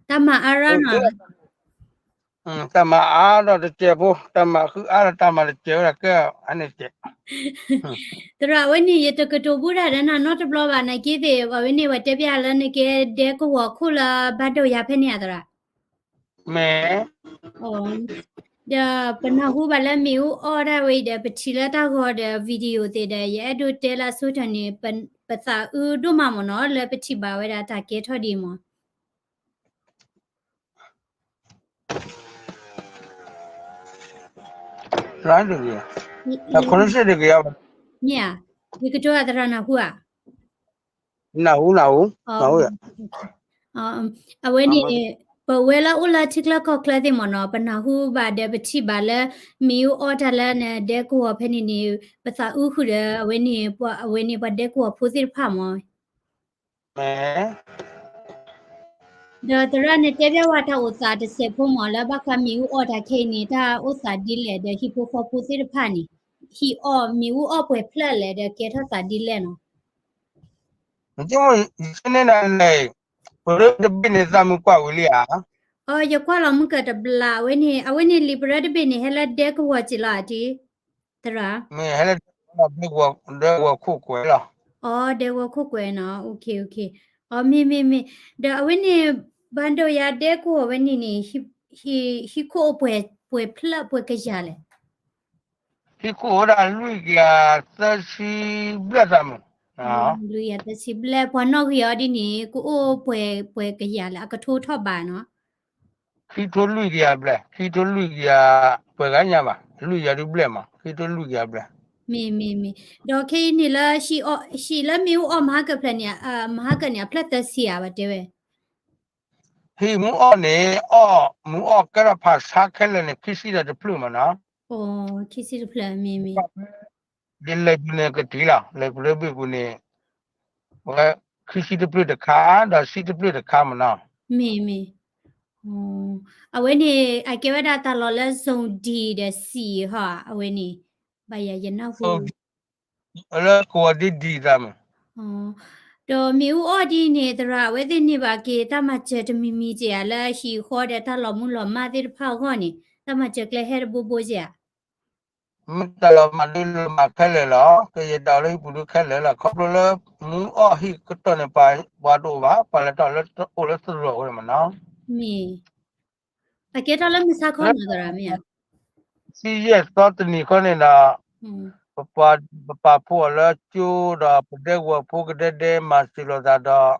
တၢ်မၤအါရၣ်နီၤ, တၢ်မၤအါဒီးတစဲးဖိ, တၢ်မၤဃုအါဒီးတၢ်မၤတစဲးဝဲဒၣ်ကဲအန့ၣ်စဲး. သရၣ်ဝဲန့ၣ် ယတကတိၤဘူးတၢ်ဒီးနၤနီတဘျီဘၣ်, နက့သ့ၣ် အဝဲန့ၣ် ပှၤတဲပျးလၢနကဲဒဲကဝီၤခိၣ်လၢဘၣ်ဒိယၤဖဲန့ၣ်ဧါသရၣ်. မ့ၢ် ဒီးပနၢ်ဟူဘၣ်လၢမ့ၣ်အူအီၣ်တၢ်ဝဲအံၤဒီး ပထံၣ်လၢတၢ်ဂီၤဒီး video သ့ၣ်ဒီး ယအဲၣ်ဒိးတဲလၢအဆိကတၢၢ်န့ၣ် ပသးအုးဒိၣ်မးမ့ၢ်နီၤ လၢပထံၣ်ဘၣ်ဝဲဒၣ်တၢ်ကဲထီၣ်ဒ်အံၤမ့ၢ် မ့ၢ်ဧါ, ယကတိၤအသရၣ်နၢ်ဟူဧါ. နၢ်ဟူ, နၢ်ဟူ, နၢ်ဟူ. အဝဲန့ၣ် ပဝဲလၢအိၣ်လၢထံချၢကီၢ်ချၢသ့ၣ်မ့ၢ်နီၤ ပနၢ်ဟူဘၣ်ဒီးပထံၣ်ဘၣ်လၢ မ့ၣ်အူအီၣ်တၢ်လၢနဒဲကဝီၤဖဲန့ၣ်န့ၣ် ပသးအုးဃုာ်ဒီး အဝဲန့ၣ် အဝဲန့ၣ်ပှၤဒဲကဝီၤဖိသ့ၣ်တဖၣ်မ့ၢ် ဒီးသရၣ်န့ၣ်တဲဘၣ်ဝဲတၢ်အိၣ်သးတစဲးဖိမ့ၢ်လၢဘၣ်ဃးမ့ၣ်အူအီၣ်တၢ်ခဲအံၤန့ၣ် တၢ်အိၣ်သးဒ်လဲၣ်ဒီးဟံၣ်ဖိဃီဖိသ့ၣ်တဖၣ်န့ၣ် ဟံၣ်အီၣ်မ့ၣ်အူအီၣ်ပှဲၤဖျၢၣ်လဲၣ်ဒီးကဲထီၣ်သးဒ်လဲၣ်နီၤ. ယဆိန့ၢ်နၤန့ၣ် ပရၢတဘ့ၣ်န့ၣ်သးမုၢ်ကွၢ်ဝံၤလံဧါ. အီ ယကွၢ်လီၤမုၢ်ကၢၤတဘျီ အဝဲန့ၣ် အဝဲန့ၣ်လံာ်ပရၢတဘ့ၣ်န့ၣ် ဟဲလၢဒဲကဝီၤစ့ၢ်လီၤဧါတံၤ သရၣ်. မ့ၢ်ဟဲလၢ ဒဲကဝီၤခိၣ်ကွဲးလီၤ. အီ ဒဲကဝီၤခိၣ်ကွဲးနီၤ okay okay. အီ မ့ၢ်မ့ၢ်မ့ၢ် ဒီးအဝဲန့ၣ် ဘၣ်ဒိယၤဒဲကဝီၤဝဲန့ၣ်န့ၣ် ဟံၣ်ခိၣ်အိၣ်ပှဲၤပှဲၤဖျၢၣ်ပှဲၤကယၤလဲၣ်. ဟံၣ်ခိၣ်အိၣ်ဒၣ်လွံၢ်ကယၤသၢဆံဘျဲၣ်သးမုၢ် လွံၢ်ကယၤသၢဆံဘျဲၣ် ပှၤနီၣ်ဂံၢ်အီၤဒ်န့ၣ် ကအိၣ်ပှဲၤပှဲၤကယၤလဲၣ် အကထိထီၣ်ဘးနီၤ. ခံထိလွံၢ်ကယၤဘျဲၣ် ခံထိလွံၢ်ကယၤ ပှဲၤဂၤညါဘၣ် လွံၢ်ကယၤဒုဘျဲၣ်မး ခံထိလွံၢ်ကယၤဘျဲၣ်. မ့ၢ်မ့ၢ်မ့ၢ် ဒီးခဲအံၤန့ၣ်လၢ ဟံၣ်လၢမ့ၣ်အူအီၣ်မဟါကၢၢ်ဖျၢၣ်န့ၣ် မဟါကၢၢ်န့ၣ် အဖျၢၣ်သၢဆံဧါဘၣ်တဲဝဲ ဟံၣ်မ့ၣ်အူအီၣ်န့ၣ် အီၣ်မ့ၣ်အူအီၣ်ကဲထီၣ်ဖးဆါခဲလၢာ်န့ၣ် ခံဆံဒီးတဖျၢၣ်မးနီၤ. ခံဆံတဖျၢၣ် မ့ၢ်မ့ၢ် ယလဲၤပူၤန့ၣ်ကတံၤလီၤ လဲၤပူၤလၢဘ့ၣ်ပူၤန့ၣ် ဝဲ ခံဆံတဖျၢၣ်တခါ ဒီးဆံတဖျၢၣ်တခါမးနီၤ. မ့ၢ်မ့ၢ် အဝဲန့ၣ် အကဲဝဲဒၣ်တၢ်လီၢ်လၢ zone D ဒီး C ဟီ အဝဲန့ၣ် ဘၣ်ယၤယနၢ်ဟူ လၢကဝီၤဒ်ဒံးသးမး ဒီးမ့ၣ်အူအီၣ်ဒ်န့ၣ် သရၣ်အဝဲသ့ၣ်န့ၢ်ဘၣ်က့ၤ တၢ်မၤစၢၤတမံၤမံၤက့ၤဧါ လၢဟံၣ်ဃီဒီးတၢ်လီၤမူလီၤမၢ်သ့ၣ်တဖၣ်အဂီၢ်န့ၣ် တၢ်မၤစၢၤကျဲဟဲတဘိဘိက့ၤဧါ. မ့ၢ်တၢ်လီၤမၢ်ဒုလီၤမၢ်ခဲလၢာ်လီၤ ကယဲၢ်တၢ်အိၣ်လၢဟံၣ်ပူၤဒုခဲလၢာ်လီၤ ခီဖျိလၢ မ့ၣ်အူအီၣ်ဟံၣ်ကတီၢ်န့ၣ် ပှၤတအိၣ်ဘၣ် ပှၤလဲၤထီၣ်လၢအိၣ်လၢသရိာ်ဝဲန့ၣ်မးနီၤ. မ့ၢ် အကဲထီၣ်လၢမုၢ်ဆါခီနီၤသရၣ်မ့ၢ်ဧါ. ဆံယဲၢ်သီတနံၤခီန့ၣ်ဒီး ပပာ်ဖှိၣ်အီၤလၢကၠိဒီးပဒဲကဝီၤဖိကဒဲဒဲမၤစၢၤလိာ်သးဒီး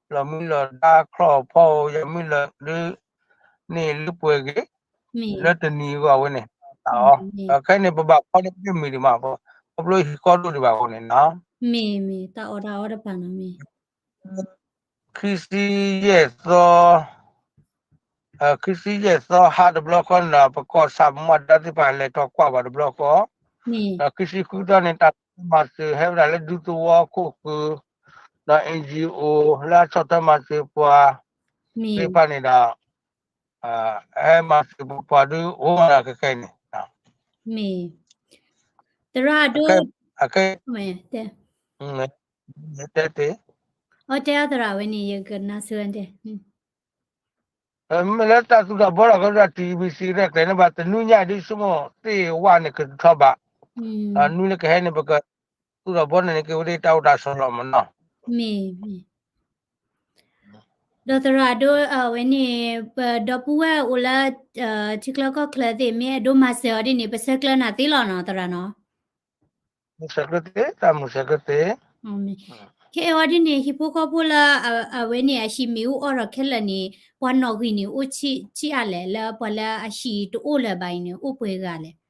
လီၤမံလီၤဒါခီၣ်ဖီဧိၤ ယမံလီၤဒု န့ၣ်လၢပှဲၤဂ့ၤ လၢတနံၤအဂီၢ်ဝဲန့ၣ် တၢ်အီၣ် ဒီးခဲအံၤန့ၣ် ပဘၣ်ခီလၢပမ့ၢ်ဒံးမး ခီဖျိဟံၣ်ဃီဒိၣ်ဒံးဘၣ်အဃိန့ၣ်နီၤ. မ့ၢ်မ့ၢ် တၢ်အီၣ်တၢ်အီတဖၣ်နီၤမ့ၢ် ခံဆံယဲၢ်သီ ခံဆံယဲၢ်သီဟးတဘျီဃီန့ၣ်ဒီး ပကီၢ်ဆၣ်မ့ၢ်ဒၣ်သ့ၣ်တဖၣ်လဲၤထီၣ်ကွၢ်ဘၣ်တဘျီဃီ ဒီးခံဆံဃုသီန့ၣ် တၢ်မၤစၢၤဟဲဝဲဒၣ်လၢဒူသဝီခိၣ်ဃုာ် ဒီး NGO လၢအဆီၣ်ထွဲမၤစၢၤပှၤသ့ၣ်တဖၣ်န့ၣ်ဒီး ဟဲမၤစၢၤပှၤဒုအိၣ်မးဒီးခဲခဲအံၤန့ၣ် မ့ၢ် သရၣ်အဒိ တဲ တဲသ့ အတဲအသရၣ်ဝဲန့ၣ် ယကနၢ်ဆၢတဲ မ့ၢ်လၢတၢ်သူၣ်ထီၣ်ဘှီထီၣ်ကဒီး TBC ရဲၣ်ကျဲၤန့ၣ်ဘၣ် တနွံညါဒ်ဆိကမိၣ်သ့ၣ်ဝဲန့ၣ်ကထီၣ်ဘၣ် နွံလၢကဟဲန့ၣ် ပကသူၣ်ထီၣ်ဘှီန့ၣ်န့ၣ် က့ၤဝဲဒၣ်တၢ်အိၣ်တၢ်ဆိးလီၤမးနီၤ မ့ၢ် ဒီးသရၣ်အဒိ အဝဲန့ၣ် ပဒီပုၢ်ဝဲၢ်အိၣ်လၢ ထံချၢကီၢ်ချၢသ့ၣ် မ့ၢ်အဲၣ်ဒိးမၤစၢၤအီၤဒ်န့ၣ် ပဆဲးကျၢနၤသ့လီၤနီၤ သရၣ်နီၤ မုၢ်ဆဲးကျၢသ့ တၢ်မုၢ်ဆဲးကျၢသ့ ခဲအံၤဒ်န့ၣ် ဟံၣ်ဖိဃီဖိလၢ အဝဲန့ၣ် အဟံၣ်မ့ၣ်အူအီၣ်ထီၣ်ခဲလၢာ်န့ၣ် ပှၤနီၣ်ဂံၢ်န့ၣ် အိၣ်ဆံးဆံးအါလဲၣ် လၢပှၤလၢအဟံၣ်တအိၣ်လၢၤဘၣ်အံၤန့ၣ် အိၣ်ပှဲၤဂၤလဲၣ် ပှၤ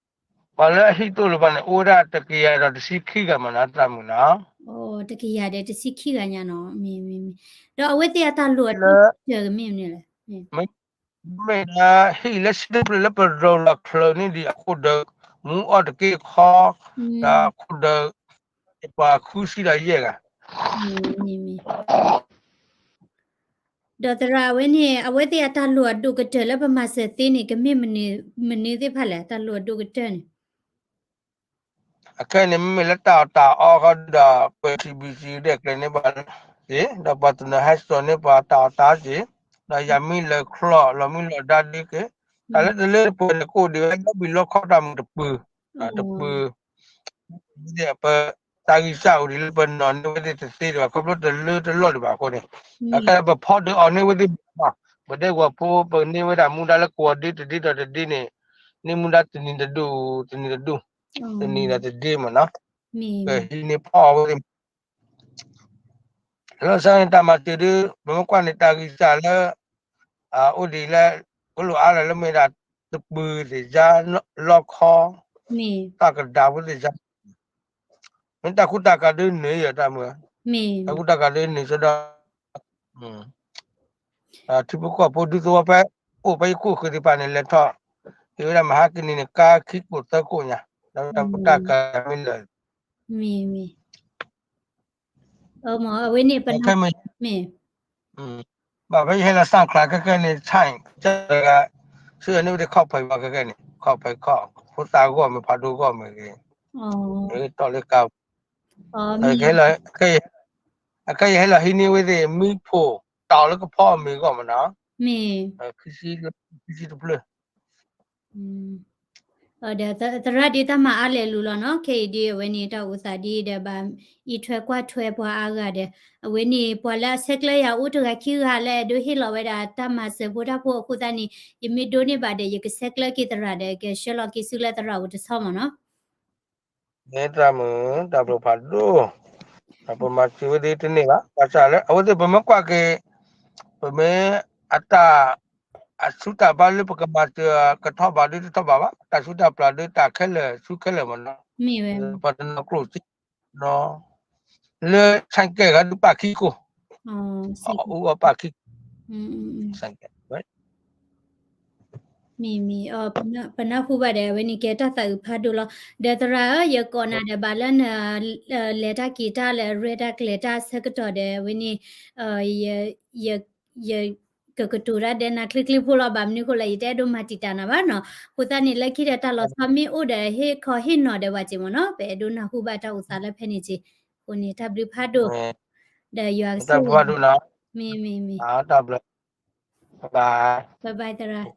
လၢအဟံၣ်တအိၣ်လၢၤဘၣ်န့ၣ် အိၣ်ဝဲဒၣ်တကယၤဒီးတဆံခံဂၤမးနီၤ တၢ်မုၢ်နီၤ တကယၤဒီးတဆံခံဂၤညါနီၤ မ့ၢ်မ့ၢ်မ့ၢ် ဒီးအဝဲသ့ၣ်အတၢ်လိၣ်အဒိၣ်ကတၢၢ်ကမ့ၢ်မနုၤလဲၣ် မ့ၢ်ဒၣ်ဟံၣ်လၢဆံတဖျၢၣ်လၢပရိၤလီၤချၢန့ၣ်ဒံးအခိၣ်ဒၢး မ့ၣ်အူအီၣ်တက့ၢ်ခီ ဒီးအခိၣ်ဒၢး ပှၤဃုဆံဒီးယဲၢ်ဂၤ ဒီးသရၣ်ဝဲန့ၣ် အဝဲသ့ၣ်အတၢ်လိၣ်အဒိၣ်ကတၢၢ်လၢပမၤစၢၤသ့န့ၣ် ကမ့ၢ်မနုၤသ့ၣ်တဖၣ်လဲၣ် တၢ်လိၣ်အဒိၣ်ကတၢၢ်န့ၣ် အခဲအံၤန့ၣ် မ့မ့ၢ်လၢတၢ်အီၣ်တၢ်အီဃီဒီး ပှၤ TBC ရဲၣ်ကျဲၤန့ၢ်ဘၣ်လၢ က့ၤ, ဒီးပှၤတနီၤဟဲစိာ်န့ၢ်ပှၤတၢ်အီၣ်တၢ်အီက့ၤ, ဒီးယၤမ့ၢ်လၢချီၣ်လီၤမုၢ်လီၤဒါဒုက့ၤ, တၢ်လၢတလၢတပှဲၤန့ၣ် ကအိၣ်ဒံးဝဲလီၤဘံၣ်လီခီတၢ်မုာ်တပူၤ, တပူၤ ပတၢ်ဂံၢ်စၢ်အိၣ်ဒံးလၢပနီၣ်န့ၢ်ဝဲသ့ၣ်တသ့ဒံးဘၣ် ခီဖျိတလၢတလီၢ်ဒံးဘၣ်အဃိန့ၣ်, အခဲပဖီဒုးအီၤန့ၢ်ဝဲသ့ၣ်မး, ပဒဲကဝီၤဖိ ပန့ၢ်ဝဲဒၣ်မူဒါလၢကဝီၤဒ့တဒ့ဒီးတဒ့န့ၣ်, န့ၢ်မူဒါတနံၤတဒူၣ် တနံၤတဒူၣ်, တနံၤဒီးတဒ့မးနီၤ, ပဟံးန့ၢ်ဖီအီၤဝဲသ့ၣ် လီၤဆီန့ၣ်တၢ်မၤစၢၤဒုး ပမ့ၢ်ကွၢ်န့ၣ်တၢ်ဂံၢ်စၢ်လၢ အိၣ်ဒံးလၢ ကလိၣ်အါလၢမ့ၢ်ဒၣ်တပူၤသ့ၣ်ယါလီခီ တၢ်ကဒၤဖိသ့ၣ်ယါ, မ့ၢ်တၢ်ကူတၢ်ကၤဒုးန့ၣ်ယတၢ်မုာ်, တၢ်ကူတၢ်ကၤဒုးန့ၣ်ဆိဒီး ထံဖိကီၢ်ဖိဒူသဝီဖဲ အိၣ်ဖဲယခိၣ်ဃုာ်သ့ၣ်တဖၣ်န့ၣ် လဲၤထီၣ် ဟ့ၣ်ဝဲဒၣ်မဟါကနံၤန့ၣ် ကါခံကိၣ်သၢကိၣ်ညါ, ဒီးတၢ်ကူတၢ်ကၤမ့ၢ်လၢာ် မ့ၢ် မ့ၢ် အဝဲန့ၣ် မ့ၢ် ဘၣ်ဖဲယဟဲလီၤစၣ်ချးခဲကဲန့ၣ် ဆၣ်တဂၤ ဆူအန့ၣ်ဝဲဒၣ်ခီၣ်ဖံးဘၣ်ခဲကဲန့ၣ် ခီၣ်ဖံးခီၣ် ဖိသၣ်ဂီၢ်မ့ၢ်ဖးဒိၣ်ဂီၢ်မ့ၢ်ဂ့ၤ တီၢ်လၢကါ အခဲယဟဲလီၤဟံးန့ၢ်ဝဲသ့ၣ် မံဖိ တၢ်အီၣ်လၢကဖီအီၣ်မ့ၢ်ဂီၢ်မးနီၤ ခံဆံတဖျၢၣ် ဒီးသရၣ်ဒ်တၢ်မၤအါလဲၣ်လူလီၤနီၤ ခဲအံၤဒ်အဝဲန့ၣ် တၢ်အိၣ်သးဒ်ဒီးဘၣ်အံးထွဲကွၢ်ထွဲပှၤအါဂၤဒီး အဝဲန့ၣ် ပှၤလၢအဆဲးကျၢယၤအိၣ်တဂၤခံဂၤလၢအဲၣ်ဒိးဟ့ၣ်လီၤဝဲဒၣ်တၢ်မၤစၢၤဖိတၢ်ဖိအဃိသတးန့ၣ် ယမ့ၢ်ဒိးန့ၢ်ဘၣ်ဒီး ယကဆဲးကျၢက့ၤသရၣ်ဒီး ကဆှၢလီၤက့ၤဆူလၢသရၣ်အိၣ်တဆီမးနီၤ မ့ၢ်တၢ်မုာ် တၢ်ဘျုးဖးဒိၣ်, ပမၤစၢၤဝဲသ့ၣ်တန့ၢ်ဘၣ် ဘၣ်ဆၣ်လၢ အဝဲသ့ၣ်ပမ့ၢ်ကွၢ်က့ၤ ပမ့ၢ်အတၢ် အဆူၣ်တၢ်ဘါလၢပကမၤစၢၤကထီၣ်ဘးဒုးတထီၣ်ဘးဘၣ် တၢ်ဆူးတၢ်ပျၢ်ဒုးတၢ်ခဲလၢာ်ဆူခဲလၢာ်မးနီၤ, ပှၤတနီၤကျိၣ်စ့နီၤ, လၢဆၣ်ကဲၣ်ဂၤဒုးပာ်ခံကိၣ်, အအူအီၣ်ပာ်ခံကိၣ် မ့ၢ်မ့ၢ် ပနၢ်ဟူဘၣ်ဒီး အဝဲန့ၣ်ကဲတၢ်သးအုးဖးဒိၣ်လီၤ. ဒီးသရၣ်ဧၢ, ယကိးနၤဒီးဘၣ်လၢန လဲၤတၢ်က့ၤတၢ်လၢအရဲၣ်တၢ်ကျဲၤတၢ်ဆၢကတီၢ်ဒီး အဝဲန့ၣ် ယ ယကကတိၤတၢ်ဒဲးနၤချ့ချ့ဖိလီၤ. ဘၣ်မနုၤအဃိလဲၣ် ယတအဲၣ်ဒိးမၤတံာ်တာ်နၤဘၣ်နီၤ. အဃိသတးန့ၣ် လၢခံဒီးတၢ်လီၤဆီမ့ၢ်အိၣ်ဒီး ဟ့ၣ်ခီဟ့ၣ်နီၤဒီးဝဲက့ၤမ့ၢ်နီၤ. ပအဲၣ်ဒိးနၢ်ဟူဘၣ်တၢ်အိၣ်သးလၢဖဲန့ၣ်က့ၤ. အဃိန့ၣ် တၢ်ဘျုးဖးဒိၣ် ဒီးယွၤကဆိၣ်ဂ့ၤ မ့ၢ်မ့ၢ်မ့ၢ် bye bye သရၣ်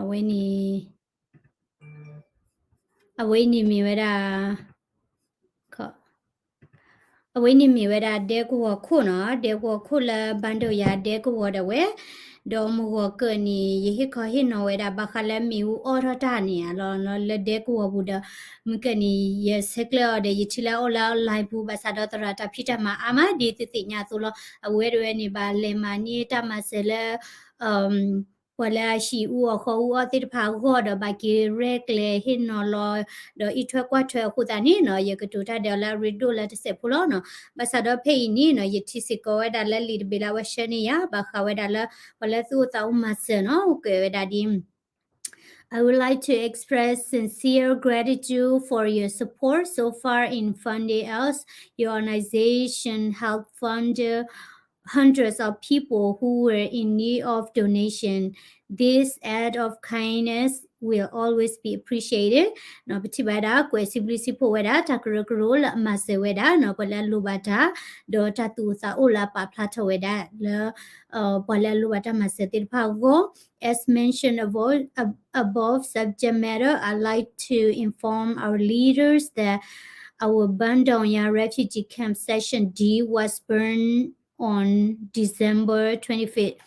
အဝဲန့ၣ် အဝဲန့ၣ်မ့ၢ်ဝဲဒၣ် အဝဲန့ၣ်မ့ၢ်ဝဲဒၣ်ဒဲကဝီၤခိၣ်နီၤ, ဒဲကဝီၤခိၣ်လၢဘၣ်ဒိယၤဒဲကဝီၤဒၣ်ဝဲ, ဒီးမုၢ်ဂီၤကၢၢ်န့ၣ် ယဟ့ၣ်ခီဟ့ၣ်နီၤဝဲဒၣ်ဘၣ်ဃးလၢမ့ၣ်အူအီၣ်ထီၣ်တၢ်န့ၣ်လီၤ. လၢဒဲကဝီၤပူၤဒီး မုၢ်ကၢၢ်န့ၣ် ယဆဲးကျၢအီၤဒီး ယထံၣ်လၢအအိၣ်လၢ online ပူၤ ဘၣ်ဆၣ်ဒီးသရၣ်တၢ်ဖံးတၢ်မၤအါမး ဒ်သုသ့ၣ်ညါအသိးလီၤ. အဝဲဒၣ်ဝဲန့ၣ် ဘၣ်လဲၤမၤန့ၢ်တၢ်မၤစၢၤလၢ ပှၤလၢအဟံၣ်အူအီၣ်ဃီအူအီၣ်သ့ၣ်တဖၣ်အဂီၢ်ဒီး ဘၣ်က့ၤရဲၣ်ကျဲၤဟ့ၣ်နီၤလီၤ ဒီးအံးထွဲကွၢ်ထွဲအဃိသတးန့ၣ်နီၤ ယကတိၤတၢ်ဒဲးအီၤလၢအရ့ဒိၣ်လၢတစဲးဖိလီၤနီၤ. ဘၣ်ဆၣ်ဒီးဖဲအံၤန့ၣ်နီၤ ယထံၣ်စ့ၢ်ကီးဝဲဒၣ်လၢလံာ်တဘ့ၣ်လၢအဝဲဆှၢန့ၢ်ယၤ ဘၣ်ဃးဝဲဒၣ်လၢ ပှၤလၢသူၣ်အိၣ်သးအိၣ်မၤစၢၤနီၤ ကွဲးဝဲဒၣ်ဒ် I would like to express sincere gratitude for your support so far in funding us. Your organization helped fund hundreds of people who were in need of donation. This act of kindness will always be appreciated. နီၤ ပထံၣ်ဘၣ်ဝဲဒၣ် ကွဲးစံးဘျုးစံးဖှိၣ်ဝဲဒၣ် တၢ်ကရၢကရိလၢအမၤစၢၤဝဲဒၣ်နီၤ ပှၤလၢအလိၣ်ဘၣ်တၢ် ဒီးတၢ်သူၣ်အိၣ်သးအိၣ်လၢအပာ်ဖျါထီၣ်ဝဲဒၣ်လၢ ပှၤလၢအလိၣ်ဘၣ်တၢ်မၤစၢၤသ့ၣ်တဖၣ်အဂီၢ် As mentioned above, ab- above subject matter, I'd like to inform our leaders that our Bandung Yang Refugee Camp Section D was burned on December twenty-fifth,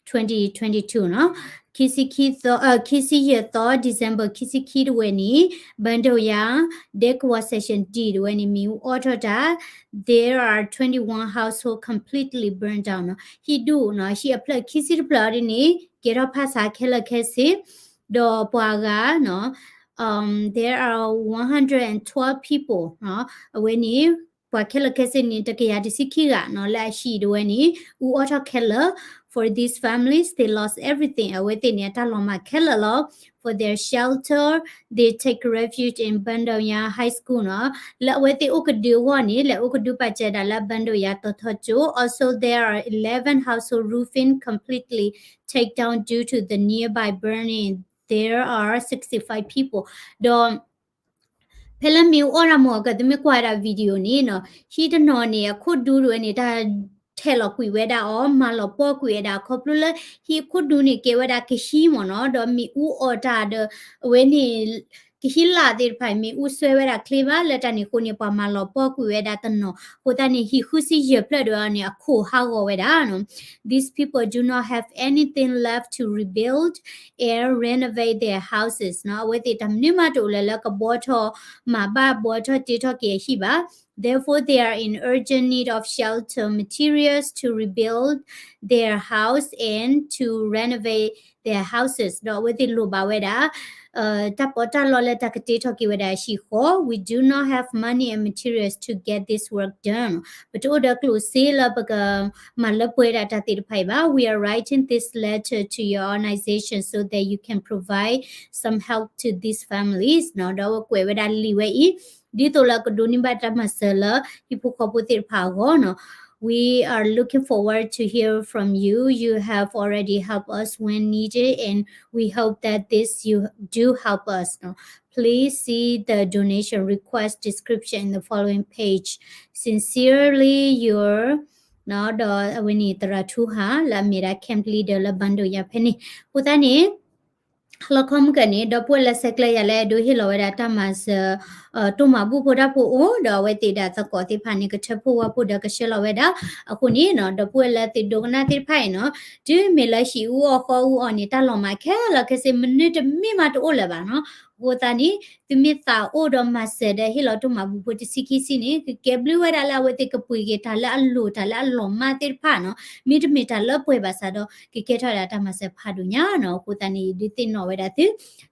twenty twenty-two နီၤ. ခံဆံခံသီ, ခံဆံယဲၢ်သီ December ခံဆံခံတဝဲန့ၣ် Bandung Yang ဒဲကဝီၤ Section D တဝဲန့ၣ် မ့ၣ်အူအီၣ်ထီၣ်တၢ် There are twenty-one households completely burned down နီၤ. ဟံၣ်ဒူၣ်နီၤ ဟံၣ်အဖျၢၣ်ခံဆံတဖျၢၣ်အံၤဒ်န့ၣ် ကဲထီၣ်ဖးဆါခဲလၢာ်ခဲဆ့ ဒီးပှၤဂၤနီၤ um, there are one hundred and twelve people နီၤ အဝဲန့ၣ် ပှၤခဲလၢာ်ခဲဆ့န့ၣ် တကယၤတဆံခံဂၤနီၤ လၢအဟံၣ်တဝဲန့ၣ် အူအီၣ်ထီၣ်ခဲလၢာ် For these families, they lost everything. အဝဲသ့ၣ်န့ၣ် အတၢ်လီၤမၢ်ခဲလၢာ်လီၤ. For their shelter, they take refuge in Bandung Yang High School နီၤ. လၢအဝဲသ့ၣ်အိၣ်ကဒုအဂီၢ်န့ၣ် လဲၤအိၣ်ကဒုပာ်စၢၤဒၣ်လၢ Bandung Yang တီၤထီကၠိ Also, there are eleven household roofing completely take down due to the nearby burning. There are sixty-five people. ဒီး ဖဲလၢမ့ၣ်အူအီၣ်တၢ်မ့ၢ်အီၤက သုမ့ၢ်ကွၢ်ဝဲဒၣ် video န့ၣ်နီၤ, ဟံၣ်တနီၤန့ၣ် အခိၣ်ဒူတဝဲန့ၣ် တၢ်ထဲးလီၤကွံာ်ဝဲဒၣ်အီၤ, မၤလီၤပှီၢ်ကွံာ်ဝဲဒၣ် ခီဖျိလၢ ဟံၣ်အခိၣ်ဒူန့ၣ် ကဲဝဲဒၣ်ကဟံၣ်မ့ၢ်နီၤ, ဒီးမ့ၣ်အူအီၣ်တၢ်ဒီး အဝဲန့ၣ် ကဟံၣ်လၢ်သ့ၣ်တဖၣ် မ့ၣ်အူဆွဲဝဲဒၣ်ချ့ဘၣ်, လၢတၢ်န့ၣ်အဃိန့ၣ် ပှၤမၤလီၤပှီၢ်ကွံာ်ဝဲဒၣ်တနီၤ, အဃိသတးန့ၣ် ဟံၣ်ဃုဆံယဲၢ်ဖျၢၣ်တဝဲန့ၣ် အခိၣ်ဟးဂီၤဝဲဒၣ်နီၤ. These people do not have anything left to rebuild and renovate their houses နီၤ, အဝဲသ့ၣ်တၢ်မနုၤမးတအိၣ်လၢၤလၢကဘှီထီၣ် မၤဘၣ်ဘှီထီၣ်တ့ထီၣ်က့ၤအဟံၣ်ဘၣ်. Therefore, they are in urgent need of shelter materials to rebuild their house and to renovate their houses ဒီးအဝဲသ့ၣ်လိၣ်ဘၣ်ဝဲဒၣ် တၢ်ပီးတၢ်လီလၢတၢ်ကတ့ထီၣ်က့ၤဝဲဒၣ်အဟံၣ်ဃီ, we do not have money and materials to get this work done. ပတအိၣ်ဒီးကျိၣ်စ့လၢပကမၤလၢပှဲၤဒၣ်တၢ်သ့ၣ်တဖၣ်အံၤဘၣ်. We are writing this letter to your organization so that you can provide some help to these families နီၤ, ဒီးအဝဲကွဲးဝဲဒၣ်လံာ်ဝဲအံၤ ဒ်သိးလၢကဒိးန့ၢ်ဘၣ်တၢ်မၤစၢၤလၢဟံၣ်ဖိဃီဖိသ့ၣ်တဖၣ်အဂီၢ်နီၤ. We are looking forward to hear from you. You have already helped us when needed, and we hope that this you do help us. Please see the donation request description in the following page. Sincerely, your နီၤ, ဒီးအဝဲန့ၣ်သရၣ်ထူဟၣ် လၢအမ့ၢ်ဒၣ် camp leader လၢ bundle ယၤဖဲန့ၣ်, အဃိသတးန့ၣ် လီခီမုၢ်ကၢန့ၣ် ဒီပုၢ်ဝဲၢ်လၢဆဲးကျၢယၤလၢအဲၣ်ဒိးဟ့ၣ်လီၤဝဲဒၣ်တၢ်မၤစၢၤ တိၢ်မၤဘူၣ်ဖိတၢ်ဖိအိၣ် ဒီးအဝဲသ့ၣ်ဒၣ်သကိးသ့ၣ်တဖၣ်န့ၣ် ကထၢဖှိၣ်ဝါဖှိၣ်ဒီးကဆှၢလီၤဝဲဒၣ်. အဃိန့ၣ်နီၤ, ဒီပုၢ်ဝဲၢ်လၢသုဒိကနၣ်သ့ၣ်တဖၣ်အံၤနီၤ, တုၤမ့ၢ်လၢဟံၣ်အူအီၣ်ဃီအူအီၣ်န့ၣ် တၢ်လီၤမၢ်ခဲလၢာ်ခဲဆ့ မနုၤတမံၤမးတအိၣ်လၢၤဘၣ်နီၤ. အဃိသတးန့ၣ် သုမ့ၢ်သးအိၣ်ဒီးမၤစၢၤဒီးဟ့ၣ်လီၤတိၢ်မၤဘူၣ်ဖိတဆံခံဆံန့ၣ် ကကဲဘျုးဝဲဒၣ်လၢအဝဲသ့ၣ်ကပှ့ၤက့ၤတၢ်လၢအလိၣ် တၢ်လၢအလီၤမၢ်သ့ၣ်တဖၣ်နီၤ, မ့တမ့ၢ်တၢ်လၢပှဲၤဘၣ်ဆၣ်ဒီး ကကဲထီၣ်ဒၣ်တၢ်မၤစၢၤဖးဒိၣ်ညါနီၤ. အဃိသတးန့ၣ် ဒုးသ့ၣ်နီၣ်ဝဲဒၣ်သု,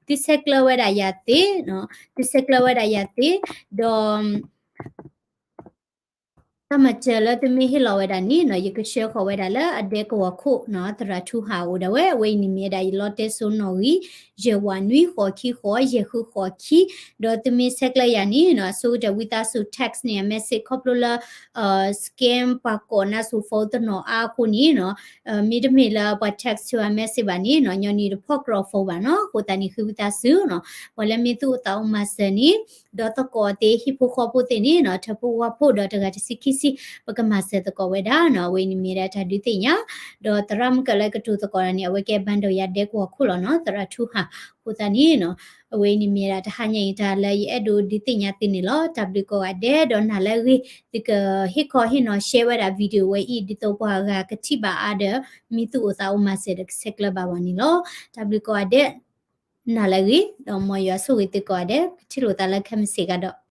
သုဆဲးကျၢဝဲဒၣ်ယၤသ့, သုဆဲးကျၢဝဲဒၣ်ယၤသ့, ဒီး တၢ်မၤစၢၤလၢသုမ့ၢ်ဟ့ၣ်လီၤဝဲဒၣ်န့ၣ်နီၤ, ယကဆှၢဃီၤဝဲဒၣ်လၢအဒဲကဝီၤခိၣ်နီၤ, သရၣ်ထူဟၣ်အိၣ်ဒၣ်ဝဲ, အဝဲအံၤန့ၣ်မ့ၢ်ဝဲဒၣ်ယလီတဲစိနီၣ်ဂံၢ် ယဲၢ်ဝးနွံဃိးခံဃိး ယဲၢ်ဃုဃိးခံ, ဒီးသုမ့ၢ်ဆဲးကျၢယၤန့ၣ်နီၤ, အဆိကတၢၢ်ဝံသးစူၤ text န့ၣ် အ message ခီဖျိလၢ scam ပှၤကိးနါစိၤ phone တနီၤအါအဃိန့ၣ်နီၤ, မ့တမ့ၢ်လၢပှၤ text ဆူအ message ဘၣ်န့ၣ်နီၤ, ညီနုၢ်တဖီၣ်ကြီ phone ဘၣ်နီၤ. အဃိသတးန့ၣ် ဃ့ဝံသးစူၤနီၤ, ပှၤလၢမ့ၢ်သူၣ်အိၣ်သးအိၣ်မၤစၢၤန့ၣ် ဒီးသကိးသ့ၣ် ဟံၣ်ဖိဃီဖိသ့ၣ်န့ၣ်နီၤ, ထၢဖှိၣ်ဝါဖှိၣ်ဒီးတဂၤတဆံခံဆံ ပကမၤစၢၤသကိးဝဲဒၣ်နီၤ. အဝဲအံၤန့ၣ်မ့ၢ်ဝဲဒၣ်တၢ်ဒုးသ့ၣ်ညါ, ဒီးသရၣ်မုၣ်ကၢလၢကတိၤသကိးတၢ်န့ၣ် အဝဲကဲ bundle ယၤဒဲကဝီၤခိၣ်လီၤနီၤ, သရၣ်ထူဟၣ်. အဃိသတးန့ၣ်နီၤ, အဝဲအံၤန့ၣ်မ့ၢ်ဝဲဒၣ်တဟါညါအံၤတၢ်လၢယအဲၣ်ဒိးဒုးသ့ၣ်ညါသုန့ၣ်လီၤ. တၢ်ဘျုးကိးဂၤဒဲး, ဒီးနၤလၢအဂ့ၤ သုကဟ့ၣ်ခီဟ့ၣ်နီၤ share ဝဲဒၣ် video ဝဲအံၤ ဒ်သိးပှၤဂၤကထံၣ်ဘၣ်အါဒီး မ့ၢ်သူၣ်အိၣ်သးအိၣ်မၤစၢၤဒီးကဆဲးကျၢဘၣ်ဝဲန့ၣ်လီၤ. တၢ်ဘျုးကိးဂၤဒဲး, နၤလၢအဂ့ၤ, ဒီးမ်ယွၤဆိၣ်ဂ့ၤသုကိးဂၤဒဲး, ပထံၣ်လိာ်သးလၢခဲမုၢ်ဆ့ၣ်ကဒီး.